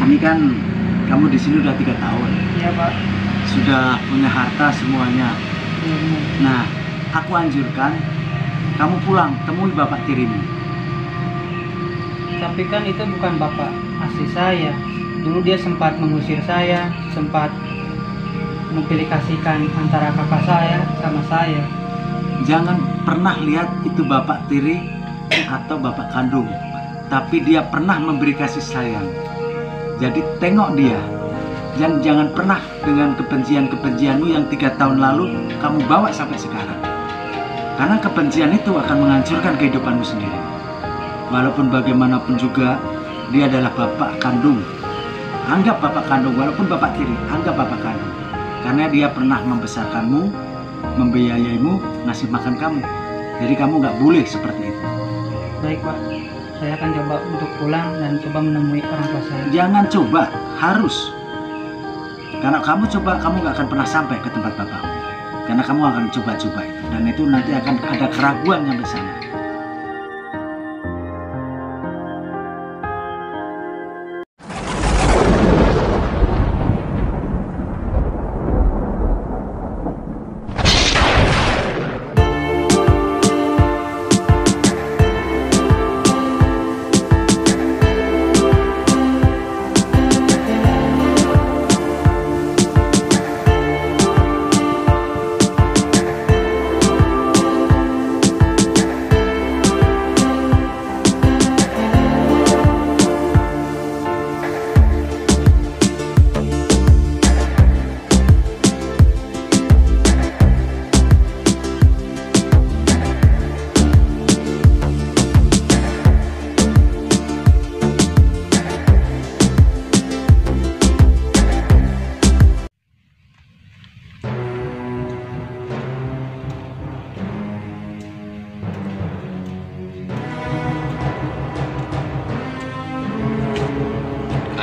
Ini kan kamu di sini udah 3 tahun. Iya, Pak. Sudah punya harta semuanya. Iya, benar. Nah, aku anjurkan kamu pulang, temui bapak tirimu. Tapi kan itu bukan bapak asli saya. Dulu dia sempat mengusir saya, sempat mempilih-kasihkan antara kakak saya sama saya. Jangan pernah lihat itu bapak tiri atau bapak kandung, tapi dia pernah memberi kasih sayang. Jadi tengok dia, dan jangan pernah dengan kebencian-kebencianmu yang 3 tahun lalu kamu bawa sampai sekarang. Karena kebencian itu akan menghancurkan kehidupanmu sendiri. Walaupun bagaimanapun juga, dia adalah bapak kandung. Anggap bapak kandung, walaupun bapak tiri, anggap bapak kandung. Karena dia pernah membesarkanmu, membiayaimu, ngasih makan kamu. Jadi kamu nggak boleh seperti itu. Baik, Pak. Saya akan coba untuk pulang dan coba menemui orang tua saya. Jangan coba, harus. Karena kamu coba, kamu nggak akan pernah sampai ke tempat bapak. Karena kamu akan coba-coba itu. Dan itu nanti akan ada keraguan sampai sana.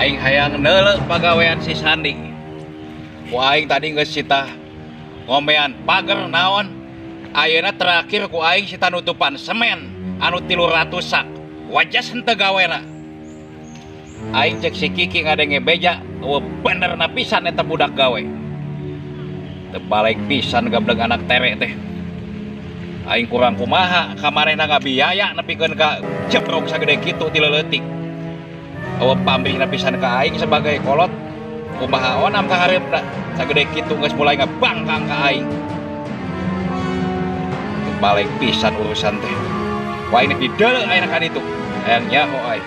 Aing hayang neuleuh pagawean si Sandi. Ku aing tadi geus sita ngomean pager naon. Ayeuna terakhir ku aing sita nutupan semen anu 300 sak. Wajas henteu gawena. Aing cek si Kiki ngadenge beja, eueuh benerna pisan eta budak gawe. Teu balik pisan gableng anak tere teh. Aing kurang kumaha kamarena ngabiaya nepikeun ka jebrok sagede kitu ti leutik. Eueuh pamrihna pisan ka aing sebagai kolot, kumaha onam ka hareupna sagede kitu geus mulai ngabangkang ka aing. Balik pisan urusan teh. Wah ini dideuleu ayeuna ka ditu. Hayang nyaho aing.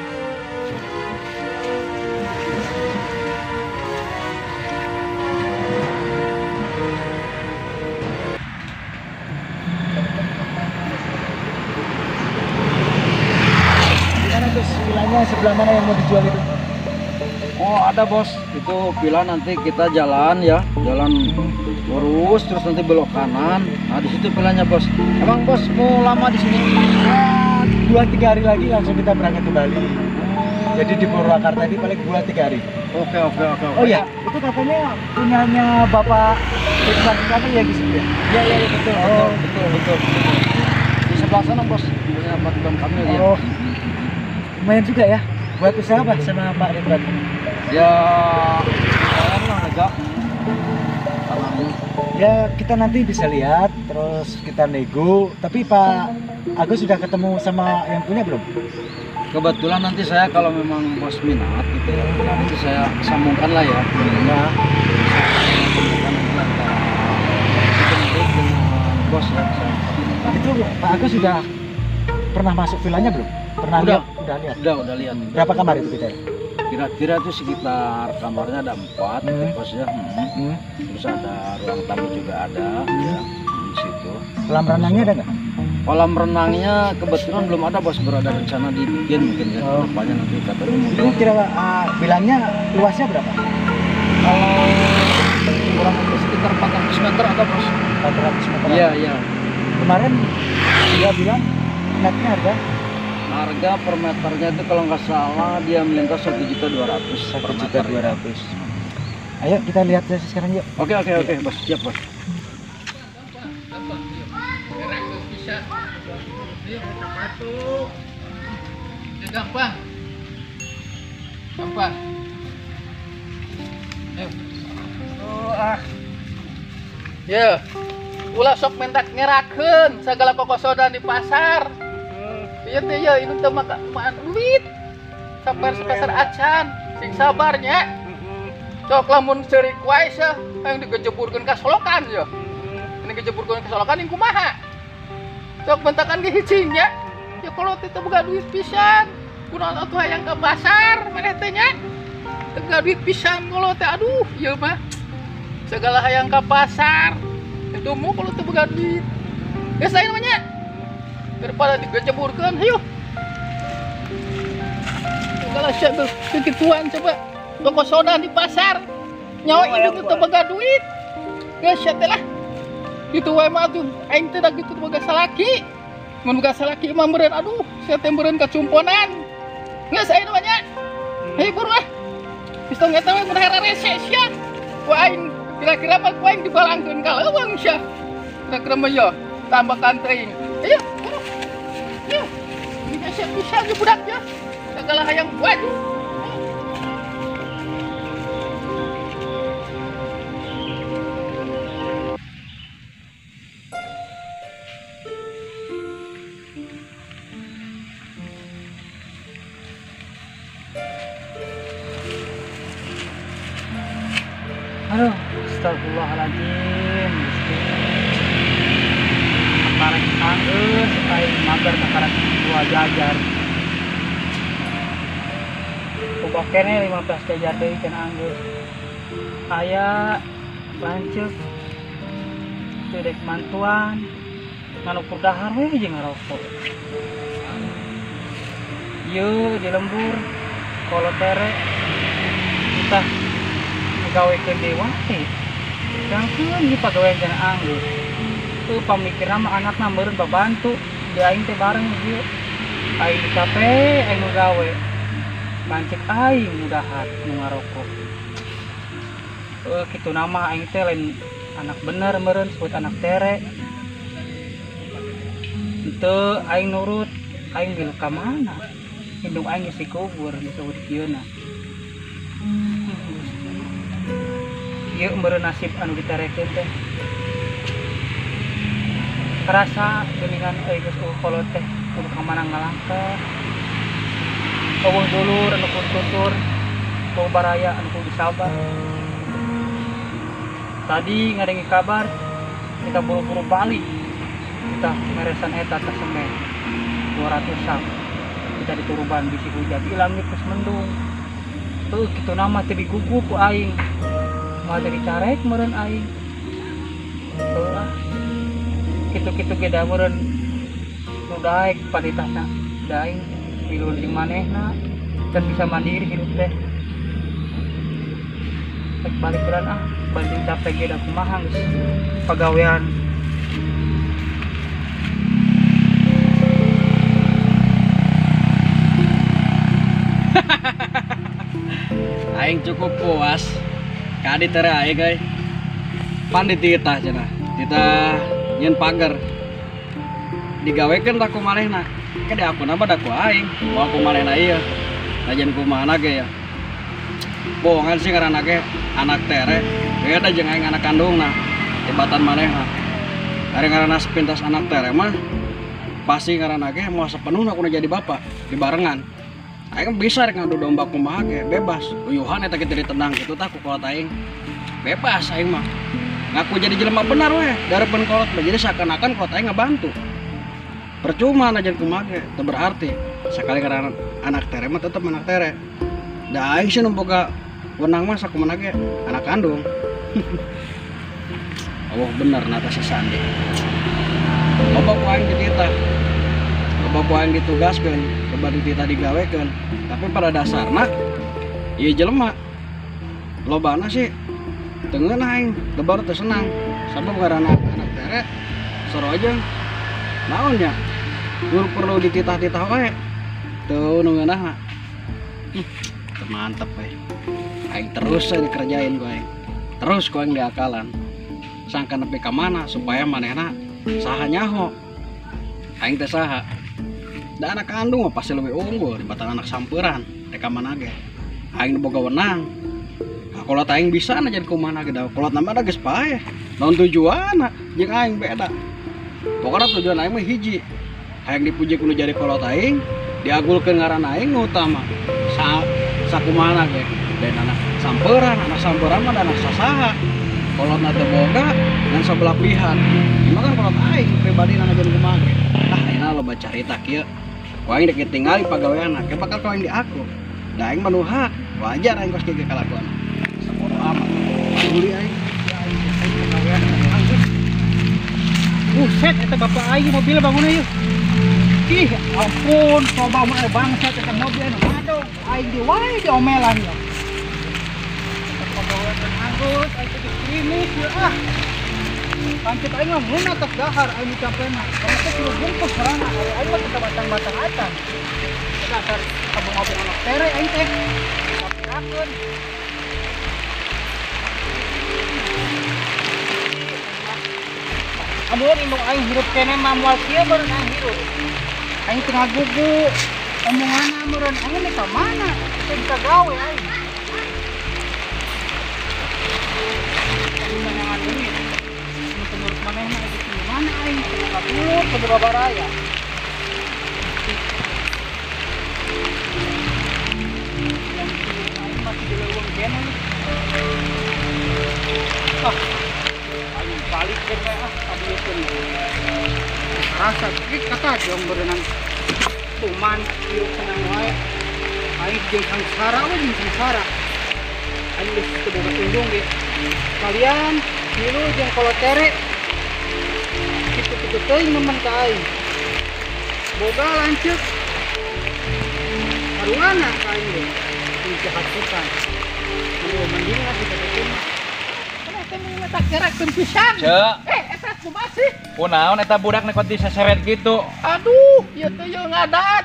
Sebelah mana yang mau dijual itu? Oh ada bos, itu villa nanti kita jalan ya, jalan lurus terus nanti belok kanan. Nah di situ villanya bos. Emang bos mau lama di sini? 2-3 hari lagi langsung kita berangkat ke Bali. Jadi di Purwakarta ini paling 2-3 hari. Oke. Oh iya, itu katanya punyanya Bapak Ridwan Kamil ya di situ ya? Iya betul, betul. Di sebelah sana bos, punya Pak Ridwan Kamil ya. Oh. Lumayan juga ya, buat usaha apa sama Pak Ridwan? Ya, lumayan lah agak. Ya kita nanti bisa lihat, terus kita nego. Tapi Pak Agus sudah ketemu sama yang punya belum? Kebetulan nanti saya kalau memang bos minat gitu ya, nanti saya sambungkan lah ya. Nah, sambungkan nanti antara dengan bos ya. Itu Pak Agus sudah pernah masuk villanya belum? Pernah udah lihat? Udah lihat. Berapa kamar itu kita? Kira-kira itu sekitar kamarnya ada 4, bos ya. Terus ada ruang tamu juga ada, ya, di situ. Kolam renangnya ada nggak? Kolam renangnya kebetulan belum ada bos, berada rencana dibikin mungkin ya. Oh. Depannya nanti katanya mungkin. Itu kira bilangnya luasnya berapa? Kalau kurang lebih sekitar 400 meter ada bos. 400 meter. Iya iya. Kemarin dia bilang netnya harga? Harga per meternya itu kalau nggak salah dia minta 1.200.000. 1.200.000. Ayo kita lihat sekarang yuk. Oke, bos, siap bos. Gampang. Gampang. Oh ah. Ye. Ulah sok mentak ngerakeun sagala kokosodan di pasar. Ieu teh ye indung teh makan duit. Sabar pasar acan, sing sabar nya. Sok lamun ceurik wae seuh hayang digejeburkeun ka solokan ye. Ini digejeburkeun ka solokan ing kumaha? Sok bentakan ge hicing nya. Ya kalau teh teu boga duit pisan. Kunaon atuh hayang ka pasar maneh teh nya? Teu boga duit pisan kalau teh aduh ieu mah. Segala hayang ka pasar. Itu mu kalau teu boga duit. Geus lain mah nya. Daripada digejeburkeun hayu. Segala sia kekituan coba. Toko soda di pasar. Nyawa indung teu boga duit. Geus sia teh lah. Itu wae mah atuh aing teh da kitu boga salaki. Mun boga salaki mah meureun aduh sia teh meureun kacumponan. Geus ayeuna mah nya. Hayu buru ah. Geus tong eta we mun rese sia. Ku aing kira-kira mah ku aing dibalangkeun ka leuweung sia. Kira-kira mah yo tambakan teuing. Ayo buru. Ayo. Ini sia pisan ieu budak nya. Segala hayang waduh. Aduh, astagfirullahaladzim. Gusti. Kakarek anggeus aing mager kakarek dua jajar. Ubah kene 15 jajar deui can anggeus. Aya lanceuk teu dek mantuan ngan ukur dahar we jeung ngarokok. Ieu di lembur kolot tere entah gawekeun deui wae. Sedangkeun ieu pagawean can anggeus. Teu pamikirna mah anakna meureun babantu, di aing teh bareng ieu. Aing capek aing nu gawe. Lanceuk aing nu dahar nu ngarokok. Kitu nama aing teh lain anak bener meureun sebut anak tere. Henteu aing nurut, aing milu ka mana? Indung aing geus dikubur geus eueuh di kieuna. Ieu meureun nasib anu diterekeun teh. Karasa geuningan euy geus eueuh kolot teh kudu ka mana ngalangkah. Eueuh dulur anu kudu tutur, eueuh baraya anu kudu sabar. Tadi ngadengi kabar kita buru-buru balik. Kita meresan eta ke semen 200 sak. Kita dituruban bisi hujan di langit geus mendung. Tuh kitu nama teh digugu ku aing. Moal teh dicarek meureun aing. Heuh ah. Kitu-kitu ge da meureun nu daek paditahna. Da aing milu jeung manehna can bisa mandiri hidup teh. Rek balik heula ah, banding capek ge da kumaha geus pagawean. Aing cukup puas. Kadi tere aing euy. Pan dititah cenah. Titah nyeun pagar. Digawekeun tah ku manehna. Ke diakuna mah da ku aing, moal ku manehna ieu. Lajan kumaha ge ya. Bohongan sih ngaranna ge anak tere. Beda jeung aing anak kandungna. Tibatan manehna. Ari ngaranna sepintas anak tere mah pasti ngaranna ge moal sepenuhna kudu jadi bapak dibarengan. Aing bisa rek ngadu domba kumaha ge bebas. Uyuhan eta kitu ditendang kitu tah ku kolot aing. Bebas aing mah. Ngaku jadi jelema benar weh, darepeun kolot mah jadi seakan-akan kolot aing ngabantu. Percuma najan kumaha ge, teu berarti. Sakali ngaranna anak tere mah tetep anak tere. Da aing sih nu boga wenang mah sakumaha ge anak kandung. Allah bener nata si Sandi. Loba ku aing dititah. Loba ku aing ditugaskeun, loba dititah digawekeun. Tapi pada dasarna ieu jelema lobana sih teu ngeunah aing, lebar teu senang. Sabab ngaranna anak tere soro aja naon nya. Nur perlu dititah-titah wae. Teu nu ngeunah. Teu mantep we. Aing terus saya dikerjain ku aing. Terus ku aing diakalan. Sangka nepi ka mana supaya manehna saha nyaho. Aing teh saha. Da anak kandung mah pasti lebih unggul dibatan anak samperan rek ka mana ge. Aing nu boga wenang. Kolot aing bisa na jadi kumaha ge da. Kolot nama da geus paeh. Naon tujuanna jeung aing beda. Pokona tujuan aing mah hiji. Hayang dipuji kudu jadi kolot aing, diagulkeun ngaran aing nu utama. Sakumaha ge. Dan anak samperan mah anak sasaha. Kolotna teu boga ngan sebelah pihak. Ieu kan kolot aing pribadi na jadi kumaha ge. Ah ayeuna loba carita kieu. Ku aing dek ditinggali pagaweanna, ke bakal ku aing diaku. Da aing mah nu hak, wajar aing kos kieu kalakuan. Sabodo amat. Peduli aing. Buset eta bapak aing mobil bangunna ieu. Ih, ampun, coba mah bangsat eta mobil anu ngadong. Aing di wae diomelan ya. Pagawean anggus, aing teh klinis ieu ah. Pancet aing mah mun atas dahar aing capena. Kalau teh kudu bungkus sarana, aing mah teu batang-batang acan. Dasar abong-abong anak tere aing teh. Kapirakeun. Amun indung aing hirup keneh mah moal kieu meureun aing hirup. Aing teu ngagugu omonganna meureun aing ka mana? Teu bisa gawe aing. Bisa nyangan duit. Nu menurut manehna geus di mana aing teu katulur kudu babaraya. Aing masih di leuweung keneh. Ah. Aing balik ke ah kadieukeun. Rasa kieu kata jong berenang tuman hirup senang wae. Aing jeung sangsara we jeung sangsara. Aing geus teu boga indung ge. Kalian milu jeung kolot tere kitu-kitu teuing nemen ka aing. Boga lanceuk haruana ka aing ge. Jahat pisan. Mending lah kita teh mah. Tak gerakkeun pisan. Eta kumaha sih? Kunaon eta budak nekot diseseret gitu. Aduh, ieu teh ieu ngadat.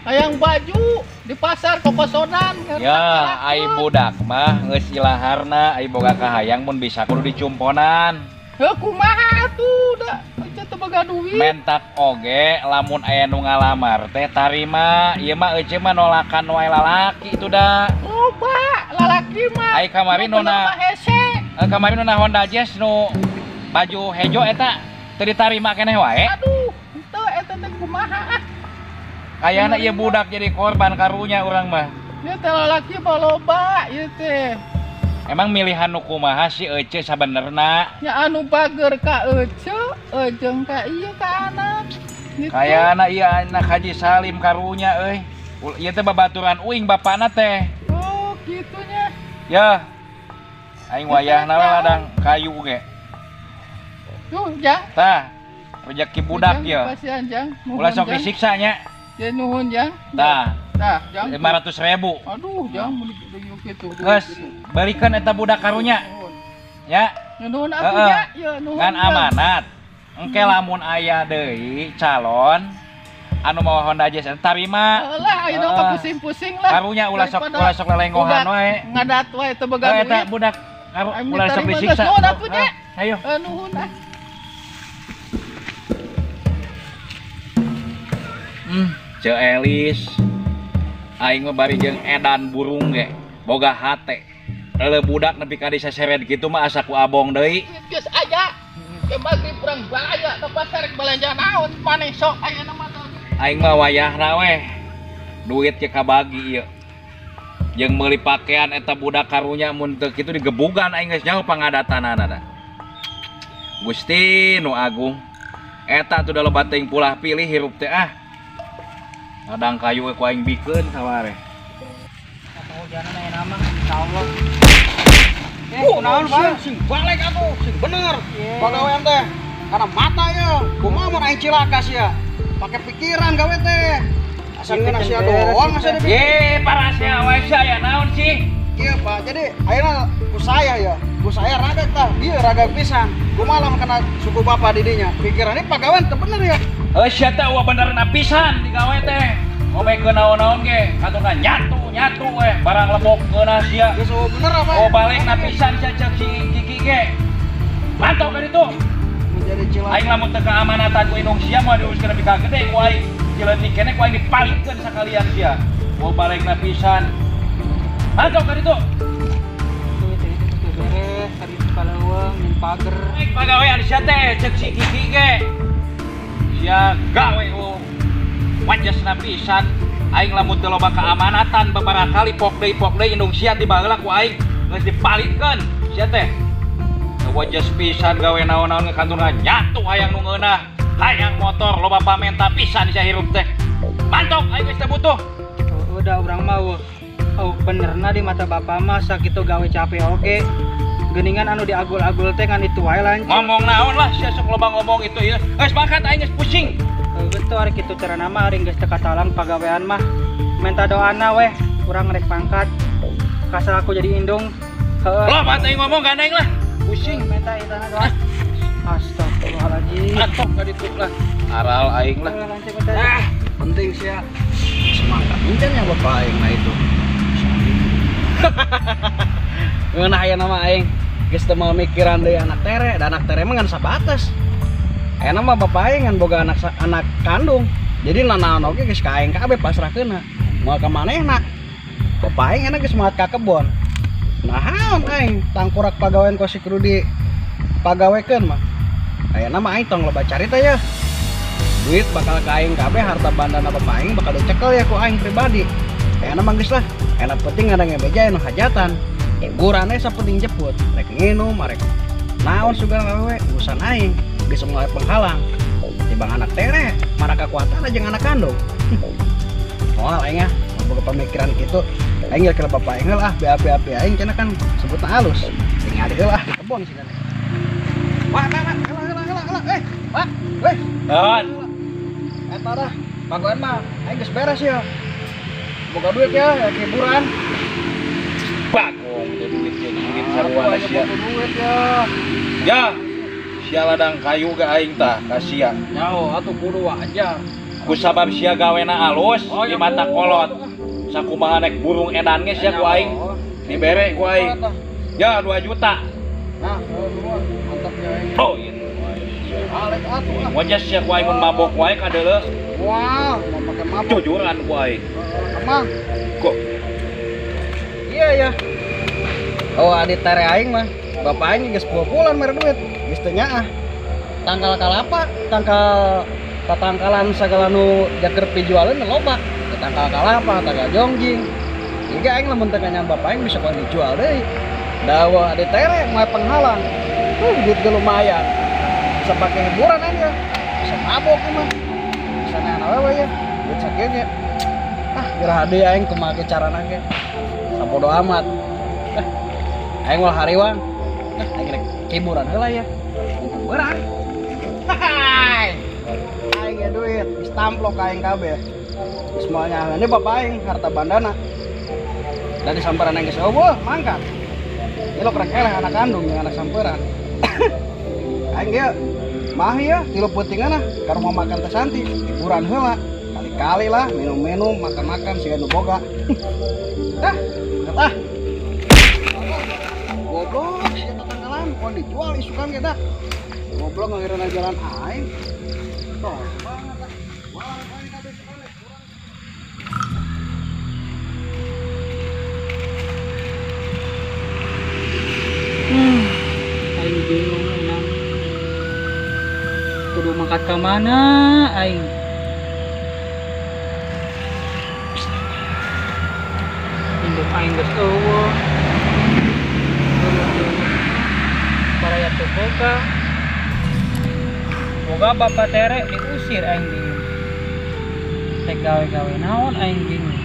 Hayang baju di pasar kokosonan. Ya, ai budak mah geus ilaharna, ai boga kahayang mun bisa kudu dicumponan. Heuh kumaha atuh da teu boga duit. Mentak oge lamun aya nu ngalamar teh tarima, ieu mah euceu mah nolakan wae lalaki itu da. Loba lalaki mah. Ai kamari nona kamari nu Honda Jazz nu baju hejo eta teu ditarima keneh wae. Aduh, henteu eta teh kumaha ah. Kayana ieu budak jadi korban karunya urang mah. Ieu teh lalaki loba ieu teh. Emang milihan nu kumaha sih euceu sabenerna? Ya anu bager ka euceu, jeung ka ieu ka anak. Gitu. Kayana ieu anak Haji Salim karunya euy. Ieu teh babaturan uing bapana teh. Oh, kitunya. Ya. Aing wayahna we ladang kayu ge. Tuh, Jang. Tah, rejeki budak ieu. Pasian, Jang. Ulah sok disiksa nya. Ya nuhun, Jang. Tah. Tah, Jang. 500.000. Aduh, Jang mun kitu. Geus, balikeun eta budak karunya. Ya. Nuhun atuh nya, ya nuhun. Ngan amanat. Engke lamun aya deui calon anu mawa Honda Jazz tarima. Lah, ayeuna mah pusing-pusing lah. Karunya ulah sok lelengohan wae. Ngadat wae teu boga duit. Eta budak ulah sok disiksa. Nuhun atuh nya. Ayo. Nuhun ah. Ceu Elis aing mah bari jeung edan burung ge boga hate. Leuleum budak nepi ka diseseret kitu mah asa ku abong deui. Geus aya. Ke magrib urang bahaya ka pasar balanja naon maneh sok ayeuna mah. Aing mah wayahna weh. Duit ge kabagi ieu. Jeung meuli pakaian eta budak karunya mun teu kitu digebugan aing geus nyaho pangadatanana da. Gusti nu agung. Eta tuh da loba teuing pulah pilih hirup teh ah. Ladang kayu ku aing bikeun saware. Hujanan aya nama insyaallah. Kunaon Pak? Sing balik atuh, sing bener. Pagawean teh karena mata ya. Kumaha mun aing cilaka sia. Pake pikiran gawe teh. Asa ngeunah sia doang asa dipikir. Ye, para sia wae sia aya naon sih? Kieu Pak, jadi ayeuna ku saya ya. Ku saya ragak tah, ieu ragak pisan. Kumaha lamun kena suku bapak di dinya. Pikirannya pagawean teu bener ya. Heuh sia teh eueuh benerna pisan digawe teh. Ngomekeun naon-naon ge, katuna nyatu we, barang lebok ngeunah sia. Geus eueuh bener apa? Oh balekna pisan sia ceuk si Kiki ge. Mantap ka ditu. Menjadi cilaka. Aing lamun teu keamanatan ku indung sia moal diuruskeun nepi ka gede ku aing. Cileutik keneh ku aing dipalikeun sakalian sia. Oh balekna pisan. Mantap ka ditu. Nyen pager. Pagawean sia teh cek si Kiki ge. Sia gawe wajasna pisan. Aing lamun teu loba keamanatan beberapa kali pok deui indung sia ti baheula ku aing geus dipalitkeun sia teh. Wajas pisan gawe naon-naon ngekantuna nyatu hayang nu ngeunah, hayang motor loba pamenta pisan sia hirup teh. Mantok aing geus teu butuh. Udah urang mah oh benerna di mata bapak mah sakitu gawe capek oge. Geuningan anu diagul-agul teh ngan itu wae lanjut. Ngomong naon lah sia sok loba ngomong itu ieu. Geus mangkat aing geus pusing. Betul ari kitu carana mah ari geus teu katalang pagawean mah. Minta doana weh urang rek pangkat. Kasar aku jadi indung. Heeh. Loba aing ngomong gandeng lah. Pusing minta itana doa. Astagfirullahaladzim. Atok ka ditu lah. Aral aing lah. Ah, penting sia. Semangat encan ya bapak aing mah itu. Ngeunah aya nama aing. Geus teu mau mikiran deui anak tere, da anak tere mah ngan sabatas. Ayeuna mah bapak aing ngan boga anak kandung. Jadi nanaon oge geus ka aing kabeh pasrahkeunna. Moal ka manehna. Bapak aing enak geus moal ka kebon. Naon aing tangkurak pagawean ku si Rudi pagawekeun mah. Ayeuna mah aing tong loba carita ya. Duit bakal ka aing kabeh, harta bandana bapak aing bakal dicekel ya ku aing pribadi. Ayeuna mah geus lah. Enak penting ada ngebeja anu hajatan. Hiburane sapenting jeput, rek nginum, rek naon sugan awewe urusan aing. Geus mulai penghalang. Tibang anak tere, mana kekuatan aja anak kandung. Moal aing ah, boga pemikiran kitu. Aing ke bapak aing lah, BAP aing cenah kan sebutna halus. Aing adi heula di kebon sih kan. Wah, wah, heula heula. Eh, wah, weh. Naon? Eta dah, pagawean mah aing geus beres ya. Boga duit ya, hiburan. Bagong teh duit jeung duit sarua sia. Duit ya. Ya. Sia ladang kayu ge aing tah ka sia. Nyaho atuh kudu aja. Ku sabab sia gawena alus di mata kolot. Sakumaha nek burung edan ge sia ku aing dibere ku aing. Ya 2 juta. Nah, mantap ya aing. Oh, ieu. Alek atuh ah. Wajah sia ku aing mun mabok wae kadeuleu. Wah, mau pake mabok. Jujuran ku aing. Emang. Kok. Iya ya. Oh, adi tere aing mah. Bapak aing geus bulan mere duit. Geus teu nyaah. Tangkal kalapa, tangkal tatangkalan sagala nu jaker pijualeun loba. Tangkal kalapa, tangkal jongjing. Ieu aing lamun teu kanyaah bapak aing bisa kuan dijual deui. Dawa adi tere mah penghalang. Duit ge lumayan. Bisa pake hiburan aing ya. Bisa mabok mah. Bisa naon awewe ya. Duit sakieu ge. Ah, gerah deui aing kumaha ge carana ge. Sabodo amat. Aing moal hariwang. Aing rek hiburan heula ya. Mumpung beurang. Hai. Aing ge duit, geus tamplok aing kabeh. Geus moal nyaah ini bapak aing harta bandana. Da disamperan aing geus eueuh mangkat. Ieu rek eleh anak kandung jeung anak samperan. Aing ge mah ya tilu peutingan ah ka rumah makan teh Santi, hiburan heula. Kali-kali lah minum-minum, makan-makan siga nu boga. Ah, ah. Goblok, sia tatangkalan, kok dijual isukan ge dah. Goblok ngeureun jalan aing. Tol banget ah. Wah, aing kabeh isukan kurang. Aing bingung emang. Kudu mangkat ka mana aing? Indung aing geus eueuh. Baraya teu boga. Boga bapak tere diusir aing bingung. Teh gawe-gawe naon aing bingung.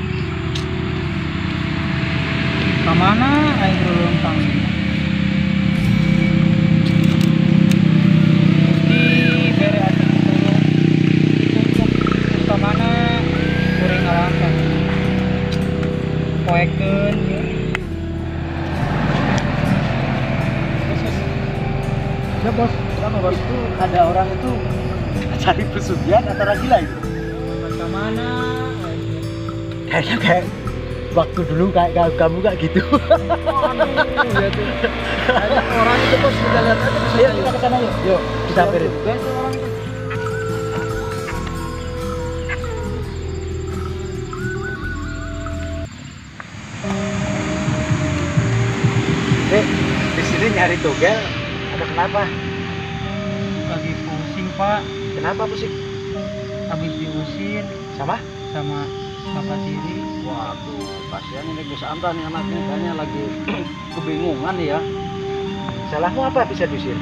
Ka mana aing ruluntang? Gusti bere ati tulung. Ditunjuk ka mana kuring ngalangkah. Poekeun ieu. Ya bos, kenapa bos? Itu ada orang itu cari pesugihan atau orang gila itu? Ke mana? Kayaknya kayak waktu dulu kayak kamu gak gitu. Aduh, ya tuh. Kayaknya orang itu bos, kita lihat aja ke sana. Ayo kita ke sana yuk. Yuk, kita samperin. Di sini nyari togel Ada kenapa? Lagi pusing, Pak. Kenapa pusing? Habis diusir. Sama? Sama bapak tiri. Waduh, kasihan ini Gus Anta nih anaknya, kayaknya lagi kebingungan ya. Salahmu apa bisa diusir?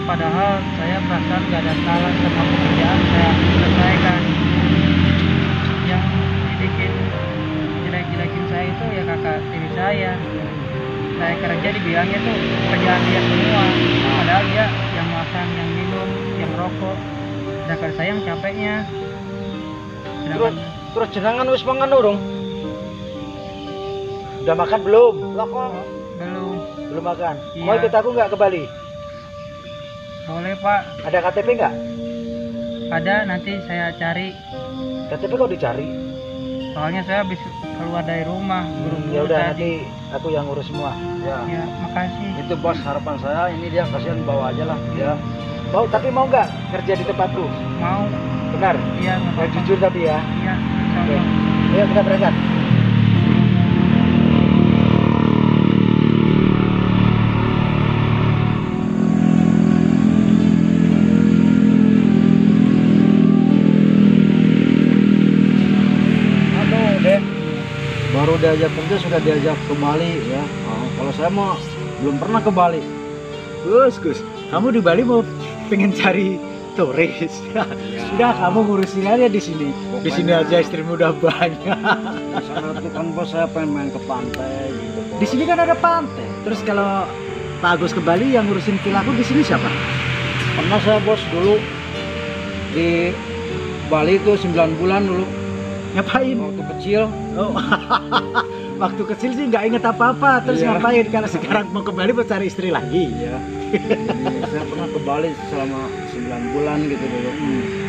Padahal saya perasaan gak ada salah sama pekerjaan saya selesaikan. Yang dibikin jelek-jelekin saya itu ya kakak tiri saya. Saya kerja dibilangnya tuh kerjaan dia semua. Padahal dia yang makan, yang minum, yang rokok. Sedangkan saya yang capeknya. Sedangkan Terus jenengan wis mangan urung? Udah makan belum? Lah kok belum. Belum makan. Iya. Mau ikut aku nggak ke Bali? Boleh, Pak. Ada KTP nggak? Ada, nanti saya cari. KTP kok dicari? Soalnya saya habis keluar dari rumah, buru-buru Ya udah, tadi. nanti aku yang ngurus semua. Ya. Ya, makasih. Itu bos harapan saya, ini dia kasihan bawa aja lah ya. Mau, tapi mau nggak kerja di tempatku? Mau. Benar? Iya, nggak Yang apa-apa. jujur tapi ya. Iya, insya Oke. Allah. Ayo kita berangkat. Aduh, Dek. Baru diajak kerja sudah diajak ke Bali ya. Oh, kalau saya mau belum pernah ke Bali. Gus, Gus, kamu di Bali mau pengen cari turis? Udah, kamu ngurusin aja di sini. Di sini aja istrimu udah banyak. Di sana tuh kan bos saya pengen main ke pantai gitu. Bos. Di sini kan ada pantai. Terus kalau Pak Agus ke Bali yang ngurusin villaku di sini siapa? Pernah saya bos dulu di Bali itu 9 bulan dulu. Ngapain? Waktu kecil. Oh. Waktu kecil sih nggak inget apa-apa. Terus Iya. ngapain? Karena sekarang mau ke Bali mau cari istri lagi. Iya. Jadi saya pernah ke Bali selama 9 bulan gitu dulu.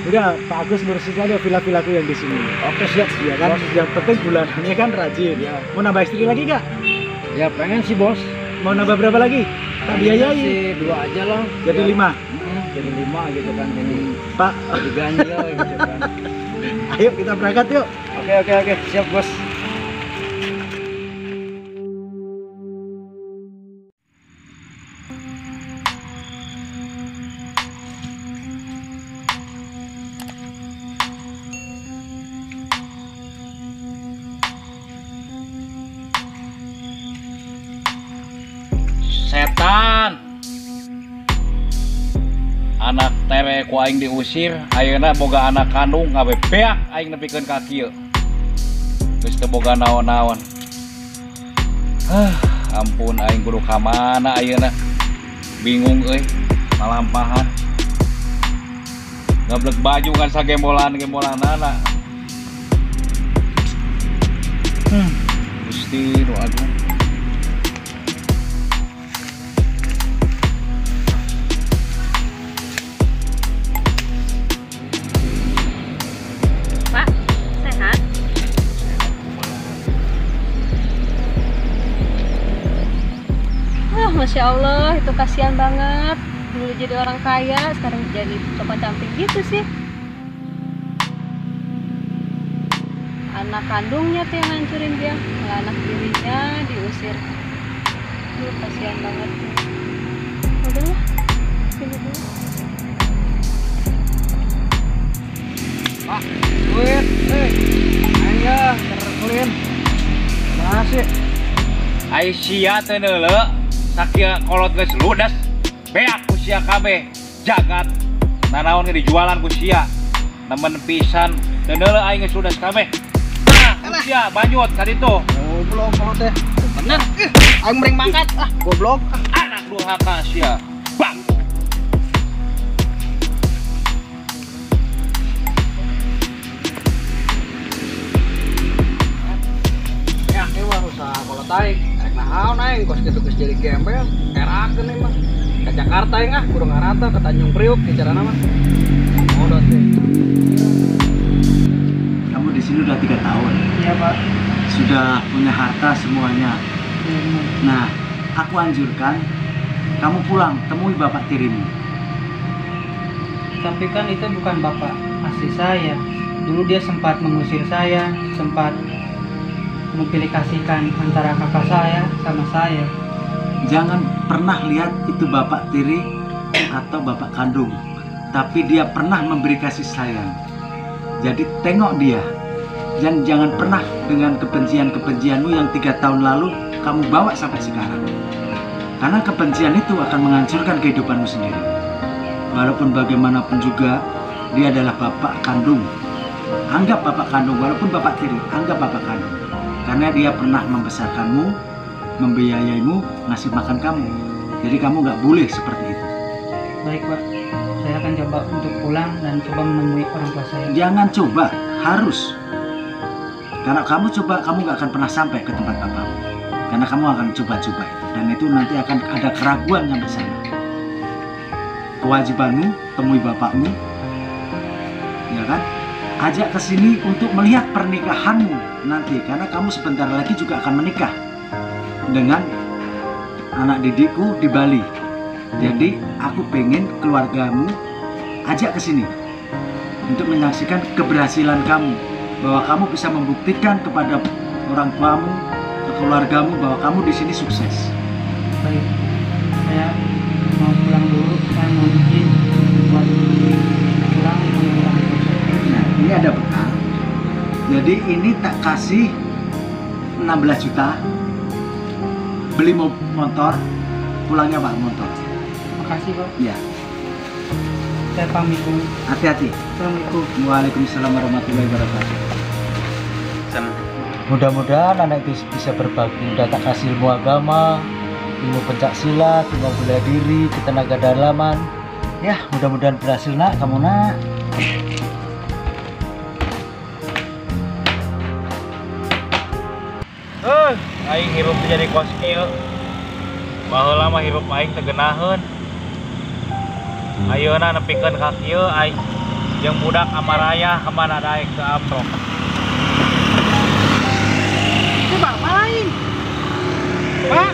Udah, Pak Agus ngurusin aja villa-villaku yang di sini. Oke siap. Ya kan, Bos. yang penting bulanannya kan rajin. Iya. Mau nambah istri lagi nggak? Ya pengen sih bos. Mau nambah berapa lagi? Tak biayai. Sih 2 aja lah. Jadi Ya. 5. Jadi 5 gitu kan. Jadi Pak, jadi ganjil gitu kan. ayo kita berangkat yuk. Oke, siap bos. Setan. Anak tere ku aing diusir, ayeuna boga anak kandung ngawe beak aing nepikeun ka kieu. Geus teu boga naon-naon. Ampun aing kudu ka mana ayeuna. Bingung euy, malampahan. Ngablek baju kan sagembolan-gembolanana. Gusti nu agung. Pak, sehat? Wah, Masya Allah, itu kasihan banget. Dulu jadi orang kaya, sekarang jadi copot cantik gitu sih. Anak kandungnya tuh yang ngancurin dia, malah anak dirinya diusir. Duh, kasihan banget tuh. Udahlah, sini dulu. Pak, duit, hei, ayo, terkelin. Masih. Ai sia teu neuleu, sakieu kolot geus ludes. Beak ku sia kabeh, jagat. Nanaon ge dijualan ku sia. Nemen pisan teu neuleu aing geus ludes kabeh. Nah, ku sia banyut ka ditu. Goblok kolot teh. Bener. Aing mering mangkat. Ah, goblok. Anak durhaka sia. Bang. Ya, ieu mah usaha kolot aing. Rek naon aing kos kitu geus jadi gembel. Erakeun ieu mah. Ke Jakarta aing ah, kudu ngarantau ke Tanjung Priuk bicarana mah. Modot teh. Kamu di sini udah 3 tahun. Iya, Pak. Sudah punya harta semuanya. Nah, aku anjurkan kamu pulang temui bapak tirimu. Tapi kan itu bukan bapak asli saya. Dulu dia sempat mengusir saya, sempat memilih kasihkan antara kakak saya sama saya. Jangan pernah lihat itu bapak tiri atau bapak kandung, tapi dia pernah memberi kasih sayang. Jadi tengok dia. Dan jangan pernah dengan kebencian-kebencianmu yang 3 tahun lalu kamu bawa sampai sekarang. Karena kebencian itu akan menghancurkan kehidupanmu sendiri. Walaupun bagaimanapun juga, dia adalah bapak kandung. Anggap bapak kandung, walaupun bapak tiri, anggap bapak kandung. Karena dia pernah membesarkanmu, membiayaimu, ngasih makan kamu. Jadi kamu nggak boleh seperti itu. Baik Pak, saya akan coba untuk pulang dan coba menemui orang tua saya. Jangan coba, harus. Karena kamu coba, kamu nggak akan pernah sampai ke tempat bapakmu. Karena kamu akan coba-coba itu. Dan itu nanti akan ada keraguan sampai sana. Kewajibanmu, temui bapakmu, ya kan? Ajak ke sini untuk melihat pernikahanmu nanti. Karena kamu sebentar lagi juga akan menikah dengan anak didikku di Bali. Jadi aku pengen keluargamu ajak ke sini untuk menyaksikan keberhasilan kamu, bahwa kamu bisa membuktikan kepada orang tuamu, ke keluargamu bahwa kamu di sini sukses. Baik, saya mau pulang dulu, saya mau izin buat pulang mengulang. Nah, ini ada bekal. Jadi ini tak kasih 16 juta, beli motor, pulangnya pak motor. Makasih Pak. Iya. Saya pamit dulu. Hati-hati. Assalamualaikum. Waalaikumsalam warahmatullahi wabarakatuh. Mudah-mudahan anak itu bisa berbagi. Udah tak kasih ilmu agama, ilmu pencak silat, ilmu bela diri, ketenaga dalaman. Ya, mudah-mudahan berhasil nak, kamu nak. Aing hirup jadi kos kieu. Baheula mah hirup aing teu geunaheun. Ayeuna nepikeun ka kieu aing jeung budak amarayah kamana daek teu amprok. Itu bapak lain. Pak,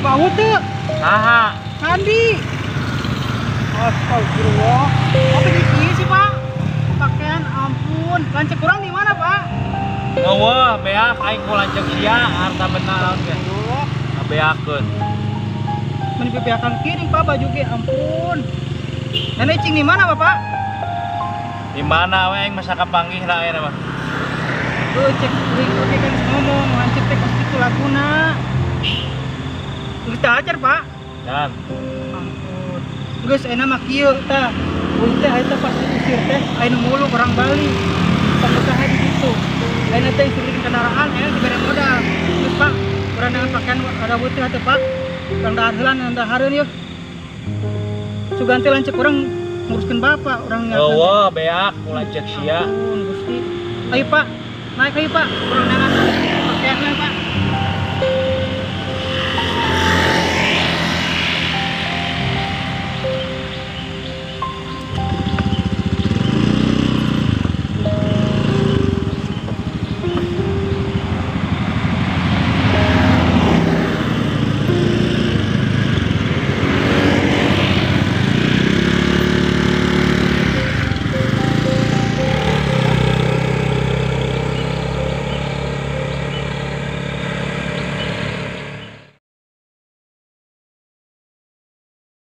bau teu? Saha? Sandi. Astagfirullah. Apa jadi kieu sih, Pak? Pakaian ampun. Lanceuk kurang di mana, Pak? Eueuh, beak aing ku lanceuk sia harta benda naon ge. Ngabeakeun. Meni bebeakan kiring Pak baju ge ampun. Nenek cing di mana Bapak? Di mana we aing masa kapanggih lah ayeuna mah. Tuh cek kuring oke kan ngomong lanceuk teh kos kitu laguna. Geus teu ajar Pak. Dan. Ampun. Geus enak mah kieu tah. Uing teh eta pas diusir teh aya nu mulu orang Bali. Pengusaha di situ. Lain teh bikin kendaraan, ayeuna dibere modal. Geus Pak, urang dengan pakaian ada butuh atuh Pak. Urang dahar heula dahareun yeuh. Sugan teh lanceuk urang nguruskeun bapak, urang nyakeun. Eueuh, beak ku lanceuk sia. Ampun Gusti. Ayo Pak, naik ayo Pak, urang dengan pakaian Pak.